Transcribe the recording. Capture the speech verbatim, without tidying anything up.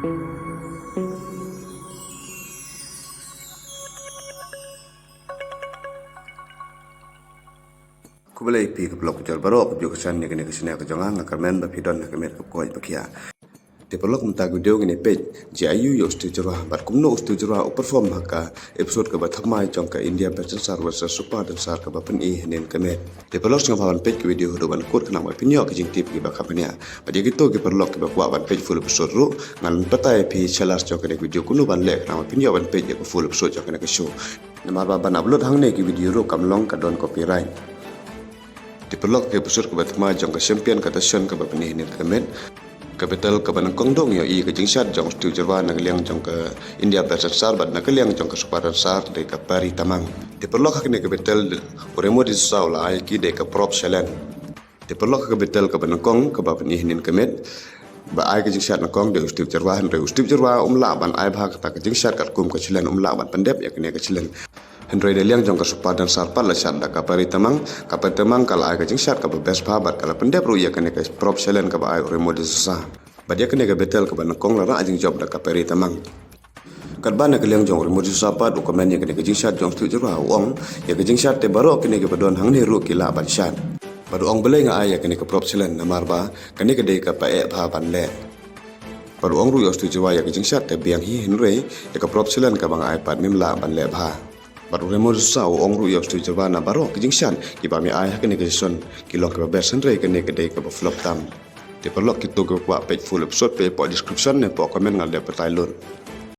Khublei phi ki paralok ki jor baroh, ka jong ka shan ïa kane ka shan ïa ka jong nga, nga kyrmen ba phi don ha ka met ka pyrkhat ba khia. Te paralok, mynta ka video ngin ïa peit jia aiu ïa u Steve Jyrwa bad kumno u Steve Jyrwa u perform ha ka episode kaba thymmai jong ka India Best Dancer versus Super Dancer kaba pyni hynnin ka met. Te paralok, sngewbha ban peit ka video haduh ban kut khnang ba phin ïoh ki jingtip kiba kham bniah. Bad ïa kito ki paralok kiba kwah ban peit full episode ruh, ngan batai phi shalor jong kane ka video kumno ban leh khnang ba phin ïoh ban peit ïa ka full episode jong kane ka show. Namar ba ban upload hangne ki video ruh kam long, ka don copyright. Te paralok, ka episode kaba thymmai jong ka champion competition kaba pyni hynnin ka met, ka battle kaba nyngkong, ngi ïohi ka jingshad jong u Steve Jyrwa na ka liang jong ka India Best Dancer bad na ka liang jong ka Super Dancer dei ka Pari Tamang. Te paralok, ha kane ka battle u Remo D'Souza u la ai ïa ki dei ka prop challenge. Te paralok, ha ka battle kaba nyngkong kaba pyni hynnin ka met, ba ai ka jingshad nyngkong dei u Steve Jyrwa, hynrei u Steve Jyrwa um lah ban ai bha kata ka jingshad katkum ka challenge, um lah ban pyndep ïa kane ka challenge. Hynrei na liang jong ka Super Dancer pat la shad da ka Pari Tamang, ka Pari Tamang ka la ai ka jingshad kaba best bha bad ka la pyndep ruh ïa kane ka prop challenge kaba ai u Remo D'Souza. Bad ïa kane ka battle kaba nyngkong la rah jingjop da ka Pari Tamang. Katba na ka liang jong u Remo D'Souza pat u comment ïa kane ka jingshad jong u Steve Jyrwa, u ong ïa ka jingshad te baroh kine kiba don hangne ruh ki lah ban shad. Bad u ong balei nga ai ïa kane ka prop challenge, namar ba kane ka dei kaba eh bha ban leh. Bad u ong ruh ïa u Steve Jyrwa ïa ka jingshad te biang hi, hynrei ïa ka prop challenge kaba nga ai pat mem lah ban leh bha. Bad u Remo D'Souza u ong ruh ïa u Steve Jyrwa na baroh ki jingshad kiba me ai ha kane ka season ki long kiba best, hynrei kane ka dei kaba flop tam. Te paralok, kito kiba kwah peit full episode, peit hapoh description ne hapoh comment, nga la dep batai lut.